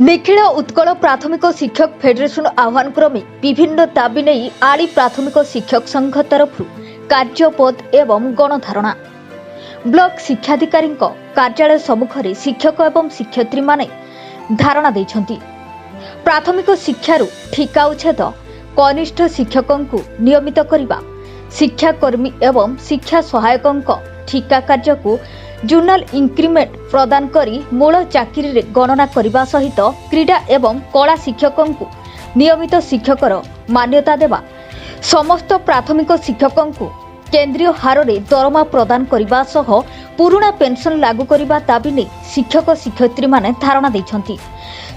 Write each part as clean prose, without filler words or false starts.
ନିଖିଳ ଉତ୍କଳ ପ୍ରାଥମିକ ଶିକ୍ଷକ ଫେଡେରେସନ ଆହ୍ୱାନ କ୍ରମେ ବିଭିନ୍ନ ଦାବି ନେଇ ଆଳି ପ୍ରାଥମିକ ଶିକ୍ଷକ ସଂଘ ତରଫରୁ କାର୍ଯ୍ୟବନ୍ଦ ଏବଂ ଗଣଧାରଣା। ବ୍ଲକ ଶିକ୍ଷାଧିକାରୀଙ୍କ କାର୍ଯ୍ୟାଳୟ ସମ୍ମୁଖରେ ଶିକ୍ଷକ ଏବଂ ଶିକ୍ଷୟିତ୍ରୀମାନେ ଧାରଣା ଦେଇଛନ୍ତି। ପ୍ରାଥମିକ ଶିକ୍ଷାରୁ ଠିକା ଉଚ୍ଛେଦ, କନିଷ୍ଠ ଶିକ୍ଷକଙ୍କୁ ନିୟମିତ କରିବା, ଶିକ୍ଷାକର୍ମୀ ଏବଂ ଶିକ୍ଷା ସହାୟକଙ୍କ ଠିକା କାର୍ଯ୍ୟକୁ ଜୋନାଲ ଇନକ୍ରିମେଣ୍ଟ ପ୍ରଦାନ କରି ମୂଳ ଚାକିରିରେ ଗଣନା କରିବା ସହିତ କ୍ରୀଡ଼ା ଏବଂ କଳା ଶିକ୍ଷକଙ୍କୁ ନିୟମିତ ଶିକ୍ଷକର ମାନ୍ୟତା ଦେବା, ସମସ୍ତ ପ୍ରାଥମିକ ଶିକ୍ଷକଙ୍କୁ କେନ୍ଦ୍ରୀୟ ହାରରେ ଦରମା ପ୍ରଦାନ କରିବା ସହ ପୁରୁଣା ପେନ୍ସନ୍ ଲାଗୁ କରିବା ଦାବି ନେଇ ଶିକ୍ଷକ ଶିକ୍ଷୟିତ୍ରୀମାନେ ଧାରଣା ଦେଇଛନ୍ତି।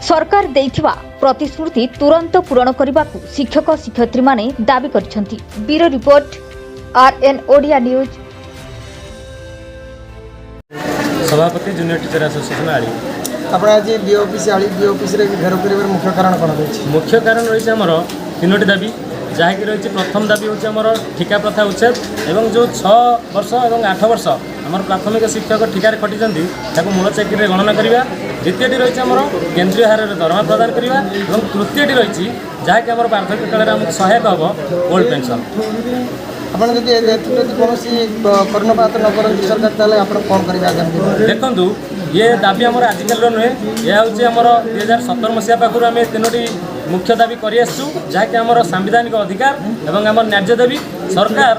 ସରକାର ଦେଇଥିବା ପ୍ରତିଶ୍ରୁତି ତୁରନ୍ତ ପୂରଣ କରିବାକୁ ଶିକ୍ଷକ ଶିକ୍ଷୟିତ୍ରୀମାନେ ଦାବି କରିଛନ୍ତି। Bureau report, RN Odia news. ସଭାପତି, ଜୁନିୟର ଟିଚର ଆସୋସିଏସନ୍, ଆଳି। ଆପଣ ଆଜି ବିଓ ଅଫିସ୍, ଆଳି ବିଓ ଅଫିସରେ ଘେରାଉ କରିବାର ମୁଖ୍ୟ କାରଣ କ'ଣ ରହିଛି? ମୁଖ୍ୟ କାରଣ ରହିଛି ଆମର ତିନୋଟି ଦାବି, ଯାହାକି ରହିଛି, ପ୍ରଥମ ଦାବି ହେଉଛି ଆମର ଠିକା ପ୍ରଥା ଉଚ୍ଛେଦ ଏବଂ ଯେଉଁ 6 ବର୍ଷ ଏବଂ 8 ବର୍ଷ ଆମର ପ୍ରାଥମିକ ଶିକ୍ଷକ ଠିକାରେ ଖଟିଛନ୍ତି, ତାକୁ ମୂଳ ଚାକିରିରେ ଗଣନା କରିବା। ଦ୍ୱିତୀୟଟି ରହିଛି ଆମର କେନ୍ଦ୍ରୀୟ ହାରରେ ଦରମା ପ୍ରଦାନ କରିବା ଏବଂ ତୃତୀୟଟି ରହିଛି, ଯାହାକି ଆମର ବାର୍ଦ୍ଧକ୍ୟ କାଳରେ ଆମକୁ ସହାୟକ ହେବ, ଓଲ୍ଡ ପେନ୍ସନ୍। ଆପଣ ଯଦି ଏଥିପ୍ରତି କୌଣସି କର୍ଣ୍ଣପାତ ନ କରନ୍ତି ସରକାର, ତାହେଲେ ଆପଣ କ'ଣ କରିବେ ଆଗାମୀ ଦିନରେ? ଦେଖନ୍ତୁ, ଇଏ ଦାବି ଆମର ଆଜିକାଲିର ନୁହେଁ। ଏହା ହେଉଛି ଆମର 2017 ମସିହା ପାଖରୁ ଆମେ ତିନୋଟି ମୁଖ୍ୟ ଦାବି କରିଆସୁଛୁ, ଯାହାକି ଆମର ସାମ୍ବିଧାନିକ ଅଧିକାର ଏବଂ ଆମର ନ୍ୟାଯ୍ୟ ଦାବି। ସରକାର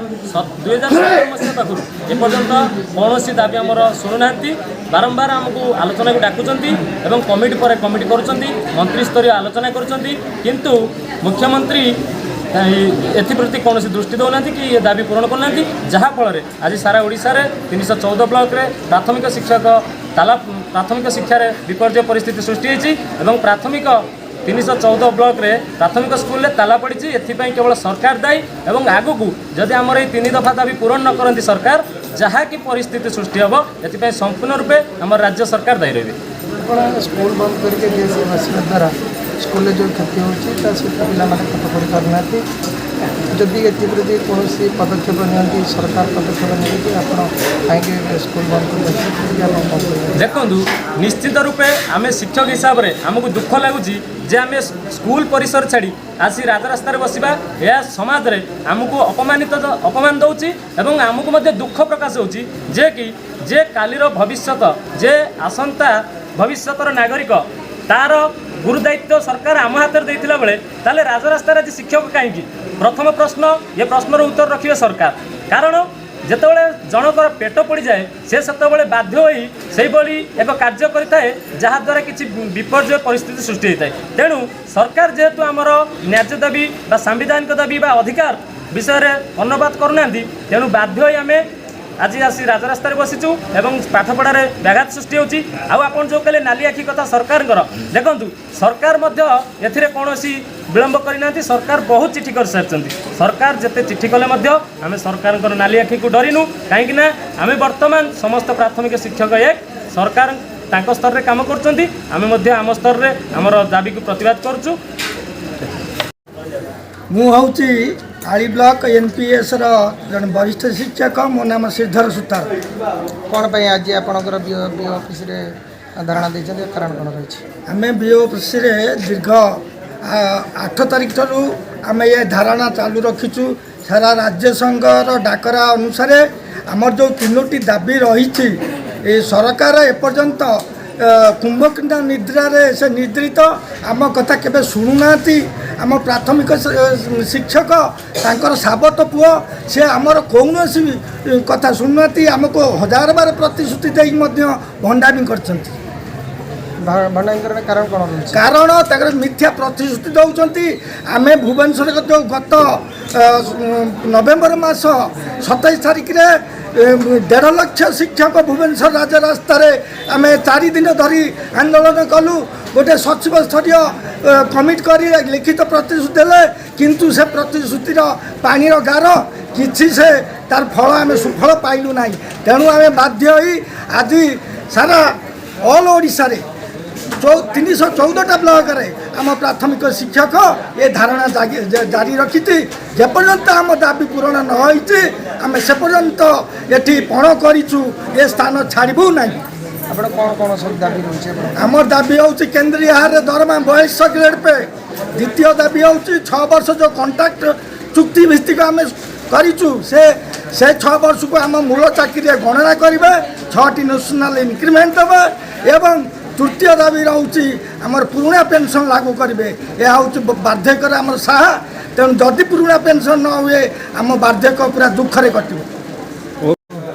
2017 ମସିହା ପାଖରୁ ଏପର୍ଯ୍ୟନ୍ତ କୌଣସି ଦାବି ଆମର ଶୁଣୁନାହାନ୍ତି। ବାରମ୍ବାର ଆମକୁ ଆଲୋଚନାକୁ ଡାକୁଛନ୍ତି ଏବଂ କମିଟି ପରେ କମିଟି କରୁଛନ୍ତି, ମନ୍ତ୍ରୀସ୍ତରୀୟ ଆଲୋଚନା କରୁଛନ୍ତି, କିନ୍ତୁ ମୁଖ୍ୟମନ୍ତ୍ରୀ ଏଥିପ୍ରତି କୌଣସି ଦୃଷ୍ଟି ଦେଉନାହାନ୍ତି କି ଏ ଦାବି ପୂରଣ କରୁନାହାନ୍ତି। ଯାହାଫଳରେ ଆଜି ସାରା ଓଡ଼ିଶାରେ 314 ବ୍ଲକରେ ପ୍ରାଥମିକ ଶିକ୍ଷକ ତାଲା, ପ୍ରାଥମିକ ଶିକ୍ଷାରେ ବିପର୍ଯ୍ୟୟ ପରିସ୍ଥିତି ସୃଷ୍ଟି ହୋଇଛି ଏବଂ ପ୍ରାଥମିକ 314 ବ୍ଲକରେ ପ୍ରାଥମିକ ସ୍କୁଲରେ ତାଲା ପଡ଼ିଛି। ଏଥିପାଇଁ କେବଳ ସରକାର ଦାୟୀ ଏବଂ ଆଗକୁ ଯଦି ଆମର ଏଇ ତିନି ଦଫା ଦାବି ପୂରଣ ନ କରନ୍ତି ସରକାର, ଯାହାକି ପରିସ୍ଥିତି ସୃଷ୍ଟି ହେବ, ଏଥିପାଇଁ ସମ୍ପୂର୍ଣ୍ଣ ରୂପେ ଆମର ରାଜ୍ୟ ସରକାର ଦାୟୀ ରହିବେ। ଆପଣ ସ୍କୁଲ ବନ୍ଦ କରିକି ଡିଏସି ବସିବା ଦ୍ୱାରା ସ୍କୁଲରେ ଯେଉଁ କ୍ଷତି ହେଉଛି, ତା ସହିତ ପିଲାମାନେ ପାଠ ପଢ଼ି ପାରୁନାହାନ୍ତି। ଯଦି ଏଥିପ୍ରତି କୌଣସି ପଦକ୍ଷେପ ନିଅନ୍ତି ସରକାର, ପଦକ୍ଷେପ ନେବେ କି ଆପଣ କାହିଁକି ସ୍କୁଲ ବନ୍ଦ କରି ବସିଛନ୍ତି, ଆପଣ କ'ଣ କରିବେ? ଦେଖନ୍ତୁ, ନିଶ୍ଚିତ ରୂପେ ଆମେ ଶିକ୍ଷକ ହିସାବରେ ଆମକୁ ଦୁଃଖ ଲାଗୁଛି ଯେ ଆମେ ସ୍କୁଲ ପରିସର ଛାଡ଼ି ଆସି ରାଜରାସ୍ତାରେ ବସିବା, ଏହା ସମାଜରେ ଆମକୁ ଅପମାନିତ, ଅପମାନ ଦେଉଛି ଏବଂ ଆମକୁ ମଧ୍ୟ ଦୁଃଖ ପ୍ରକାଶ ହେଉଛି ଯେ କି ଯେ କାଲିର ଭବିଷ୍ୟତ, ଯେ ଆସନ୍ତା ଭବିଷ୍ୟତର ନାଗରିକ, ତାର ଗୁରୁଦାୟିତ୍ୱ ସରକାର ଆମ ହାତରେ ଦେଇଥିଲା ବେଳେ ତାହେଲେ ରାଜରାସ୍ତାରେ ଆଜି ଶିକ୍ଷକ କାହିଁକି? ପ୍ରଥମ ପ୍ରଶ୍ନ। ଏ ପ୍ରଶ୍ନର ଉତ୍ତର ରଖିବେ ସରକାର। କାରଣ ଯେତେବେଳେ ଜଣଙ୍କର ପେଟ ପଡ଼ିଯାଏ, ସେ ସେତେବେଳେ ବାଧ୍ୟ ହୋଇ ସେଇଭଳି ଏକ କାର୍ଯ୍ୟ କରିଥାଏ, ଯାହାଦ୍ୱାରା କିଛି ବିପର୍ଯ୍ୟୟ ପରିସ୍ଥିତି ସୃଷ୍ଟି ହୋଇଥାଏ। ତେଣୁ ସରକାର ଯେହେତୁ ଆମର ନ୍ୟାଯ୍ୟ ଦାବି ବା ସାମ୍ବିଧାନିକ ଦାବି ବା ଅଧିକାର ବିଷୟରେ କର୍ଣ୍ଣପାତ କରୁନାହାନ୍ତି, ତେଣୁ ବାଧ୍ୟ ହୋଇ ଆମେ ଆଜି ଆସି ରାଜରାସ୍ତାରେ ବସିଛୁ ଏବଂ ପାଠପଢ଼ାରେ ବ୍ୟାଘାତ ସୃଷ୍ଟି ହେଉଛି। ଆଉ ଆପଣ ଯେଉଁ କହିଲେ ନାଲି ଆଖି କଥା ସରକାରଙ୍କର, ଦେଖନ୍ତୁ, ସରକାର ମଧ୍ୟ ଏଥିରେ କୌଣସି ବିଳମ୍ବ କରିନାହାନ୍ତି। ସରକାର ବହୁତ ଚିଠି କରିସାରିଛନ୍ତି। ସରକାର ଯେତେ ଚିଠି କଲେ ମଧ୍ୟ ଆମେ ସରକାରଙ୍କର ନାଲି ଆଖିକୁ ଡରିନୁ, କାହିଁକି ନା ଆମେ ବର୍ତ୍ତମାନ ସମସ୍ତ ପ୍ରାଥମିକ ଶିକ୍ଷକ ଏକ। ସରକାର ତାଙ୍କ ସ୍ତରରେ କାମ କରୁଛନ୍ତି, ଆମେ ମଧ୍ୟ ଆମ ସ୍ତରରେ ଆମର ଦାବିକୁ ପ୍ରତିବାଦ କରୁଛୁ। ମୁଁ ହେଉଛି ଆଳି ବ୍ଲକ ଏନ୍ପିଏସ୍ର ଜଣେ ବରିଷ୍ଠ ଶିକ୍ଷକ। ମୋ ନାମ ଶ୍ରୀଧର ସୂତାର। କ'ଣ ପାଇଁ ଆଜି ଆପଣଙ୍କର ବିଓ ଅଫିସରେ ଧାରଣା ଦେଇଛନ୍ତି, କାରଣ କ'ଣ ରହିଛି? ଆମେ ବିଓ ଅଫିସରେ ଦୀର୍ଘ 8 ତାରିଖ ଠାରୁ ଆମେ ଏ ଧାରଣା ଚାଲୁ ରଖିଛୁ। ସାରା ରାଜ୍ୟ ସଂଘର ଡାକରା ଅନୁସାରେ ଆମର ଯେଉଁ ତିନୋଟି ଦାବି ରହିଛି, ଏ ସରକାର ଏପର୍ଯ୍ୟନ୍ତ କୁମ୍ଭକର୍ଣ୍ଣ ନିଦ୍ରାରେ ସେ ନିଦ୍ରିତ। ଆମ କଥା କେବେ ଶୁଣୁନାହାନ୍ତି। ଆମ ପ୍ରାଥମିକ ଶିକ୍ଷକ ତାଙ୍କର ସାବତ ପୁଅ। ସେ ଆମର କୌଣସି କଥା ଶୁଣୁନାହାନ୍ତି। ଆମକୁ ହଜାର ବାର ପ୍ରତିଶ୍ରୁତି ଦେଇକି ମଧ୍ୟ ଭଣ୍ଡାମି କରିଛନ୍ତି। ଭଣ୍ଡାମି କାରଣ କ'ଣ ରହିଛି? କାରଣ ତାଙ୍କର ମିଥ୍ୟା ପ୍ରତିଶ୍ରୁତି ଦେଉଛନ୍ତି। ଆମେ ଭୁବନେଶ୍ୱର ଯେଉଁ ଗତ ନଭେମ୍ବର ମାସ 27 ତାରିଖରେ 1.5 ଲକ୍ଷ ଶିକ୍ଷକ ଭୁବନେଶ୍ୱର ରାଜରାସ୍ତାରେ ଆମେ 4 ଦିନ ଧରି ଆନ୍ଦୋଳନ କଲୁ। ଗୋଟେ ସଚିବ ସ୍ତରୀୟ କମିଟି କରି ଲିଖିତ ପ୍ରତିଶ୍ରୁତି ଦେଲେ, କିନ୍ତୁ ସେ ପ୍ରତିଶ୍ରୁତିର ପାଣିର ଗାର କିଛି, ସେ ତାର ଫଳ ଆମେ ସୁଫଳ ପାଇଲୁ ନାହିଁ। ତେଣୁ ଆମେ ବାଧ୍ୟ ହୋଇ ଆଜି ସାରା ଅଲ୍ ଓଡ଼ିଶାରେ 314ଟା ବ୍ଲକରେ ଆମ ପ୍ରାଥମିକ ଶିକ୍ଷକ ଏ ଧାରଣା ଜାରି ରଖିଛି। ଯେପର୍ଯ୍ୟନ୍ତ ଆମ ଦାବି ପୂରଣ ନ ହୋଇଛି, ଆମେ ସେ ପର୍ଯ୍ୟନ୍ତ ଏଠି ପଣ କରିଛୁ, ଏ ସ୍ଥାନ ଛାଡ଼ିବୁ ନାହିଁ। ଆପଣ କ'ଣ କ'ଣ ସବୁ ଦାବି ରହୁଛି ଆପଣ? ଆମର ଦାବି ହେଉଛି କେନ୍ଦ୍ରୀୟ ହାରରେ ଦରମା, 2200 ଗ୍ରେଡ୍ ପେ। ଦ୍ୱିତୀୟ ଦାବି ହେଉଛି 6 ବର୍ଷ ଯେଉଁ କଣ୍ଟ୍ରାକ୍ଟ ଚୁକ୍ତି ଭିତ୍ତିକ ଆମେ କରିଛୁ, ସେ 6 ବର୍ଷକୁ ଆମ ମୂଳ ଚାକିରିରେ ଗଣନା କରିବେ, ଛଅଟି ନ୍ୟାସନାଲ୍ ଇନକ୍ରିମେଣ୍ଟ ଦେବେ ଏବଂ ତୃତୀୟ ଦାବି ରହୁଛି ଆମର ପୁରୁଣା ପେନସନ୍ ଲାଗୁ କରିବେ। ଏହା ହେଉଛି ବାର୍ଦ୍ଧକ୍ୟର ଆମର ସାହା। ତେଣୁ ଯଦି ପୁରୁଣା ପେନସନ୍ ନ ହୁଏ, ଆମ ବାର୍ଦ୍ଧକ୍ୟ ପୁରା ଦୁଃଖରେ କଟିବ।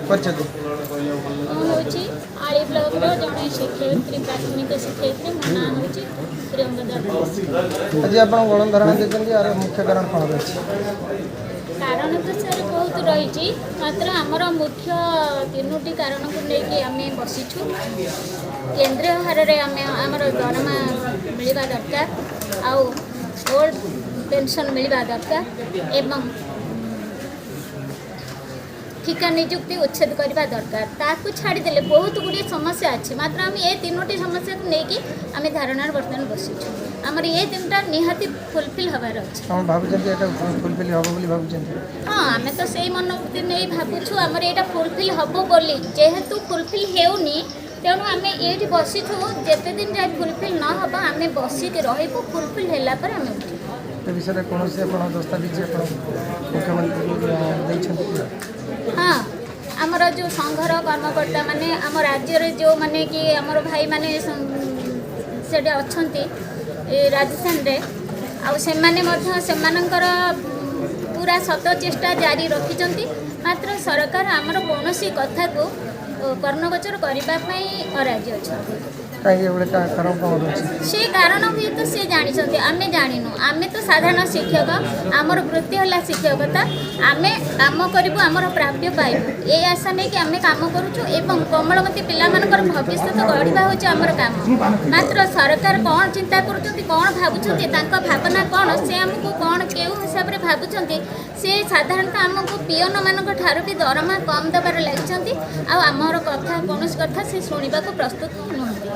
କରିଛନ୍ତି। ମୁଁ ହେଉଛି ଆଳି ବ୍ଲକର ଜଣେ ଶିକ୍ଷୟିତ୍ରୀ, ପ୍ରାଥମିକ ଶିକ୍ଷୟିତ୍ରୀ। ମୋ ନାଁ ହେଉଛି ପ୍ରିୟଙ୍ଗଦା ଦାସ। ଆଜି ଆପଣ ଗଣଧାରଣା ଦେଇଛନ୍ତି, ଆର ମୁଖ୍ୟ କାରଣ କ'ଣ ରହିଛି? କାରଣ ତ ସାର୍ ବହୁତ ରହିଛି, ମାତ୍ର ଆମର ମୁଖ୍ୟ ତିନୋଟି କାରଣକୁ ନେଇକି ଆମେ ବସିଛୁ। କେନ୍ଦ୍ରୀୟ ହାରରେ ଆମେ ଆମର ଦରମା ମିଳିବା ଦରକାର, ଆଉ ଓଲ୍ଡ ପେନସନ୍ ମିଳିବା ଦରକାର ଏବଂ ଠିକା ନିଯୁକ୍ତି ଉଚ୍ଛେଦ କରିବା ଦରକାର। ତାକୁ ଛାଡ଼ିଦେଲେ ବହୁତ ଗୁଡ଼ିଏ ସମସ୍ୟା ଅଛି, ମାତ୍ର ଆମେ ଏ ତିନୋଟି ସମସ୍ୟାକୁ ନେଇକି ଆମେ ଧାରଣାରେ ବର୍ତ୍ତମାନ ବସିଛୁ। ଆମର ଏ ତିନିଟା ନିହାତି ଫୁଲଫିଲ୍ ହେବାର ଅଛି। କ'ଣ ଭାବୁଛନ୍ତି, ଏଇଟା ଫୁଲଫିଲ୍ ହେବ ବୋଲି ଭାବୁଛନ୍ତି? ହଁ, ଆମେ ତ ସେଇ ମନୋବୃତ୍ତି ନେଇ ଭାବୁଛୁ ଆମର ଏଇଟା ଫୁଲଫିଲ୍ ହେବ ବୋଲି। ଯେହେତୁ ଫୁଲଫିଲ୍ ହେଉନି, ତେଣୁ ଆମେ ଏଇଠି ବସିଛୁ। ଯେତେ ଦିନ ଯାଏ ଫୁଲଫିଲ୍ ନ ହେବ, ଆମେ ବସିକି ରହିବୁ। ଫୁଲଫିଲ୍ ହେଲା ପରେ ଆମେ ଉଠିବୁ। ଏ ବିଷୟରେ କୌଣସି ଆପଣ ଦସ୍ତାବିଜ ଆପଣ ମୁଖ୍ୟମନ୍ତ୍ରୀଙ୍କୁ ଦେଇଛନ୍ତି କି? ହଁ, ଆମର ଯେଉଁ ସଂଘର କର୍ମକର୍ତ୍ତା ମାନେ, ଆମ ରାଜ୍ୟରେ ଯେଉଁମାନେ କି ଆମର ଭାଇମାନେ ସେଠି ଅଛନ୍ତି ଏ ରାଜସ୍ଥାନରେ, ଆଉ ସେମାନେ ମଧ୍ୟ ସେମାନଙ୍କର ପୁରା ସତ ଚେଷ୍ଟା ଜାରି ରଖିଛନ୍ତି। ମାତ୍ର ସରକାର ଆମର କୌଣସି କଥାକୁ କର୍ଣ୍ଣଗୋଚର କରିବା ପାଇଁ ଅରାଜି ଅଛନ୍ତି। କାହିଁକି ଏଭଳି କାରଣ କ'ଣ ରହୁଛି? ସେ କାରଣ ହୁଏତ ସେ ଜାଣିଛନ୍ତି, ଆମେ ଜାଣିନୁ। ଆମେ ତ ସାଧାରଣ ଶିକ୍ଷକ, ଆମର ବୃତ୍ତି ହେଲା ଶିକ୍ଷକତା। ଆମେ କାମ କରିବୁ, ଆମର ପ୍ରାପ୍ୟ ପାଇବୁ, ଏ ଆଶା ନେଇକି ଆମେ କାମ କରୁଛୁ ଏବଂ କୋମଳମତି ପିଲାମାନଙ୍କର ଭବିଷ୍ୟତ ଗଢ଼ିବା ହେଉଛି ଆମର କାମ। ମାତ୍ର ସରକାର କ'ଣ ଚିନ୍ତା କରୁଛନ୍ତି, କ'ଣ ଭାବୁଛନ୍ତି, ତାଙ୍କ ଭାବନା କ'ଣ, ସେ ଆମକୁ କ'ଣ କେଉଁ ହିସାବରେ ଭାବୁଛନ୍ତି, ସେ ସାଧାରଣତଃ ଆମକୁ ପିଅନମାନଙ୍କ ଠାରୁ ବି ଦରମା କମ୍ ଦେବାରେ ଲାଗିଛନ୍ତି। ଆଉ ଆମର କଥା, କୌଣସି କଥା ସେ ଶୁଣିବାକୁ ପ୍ରସ୍ତୁତ ନୁହନ୍ତି।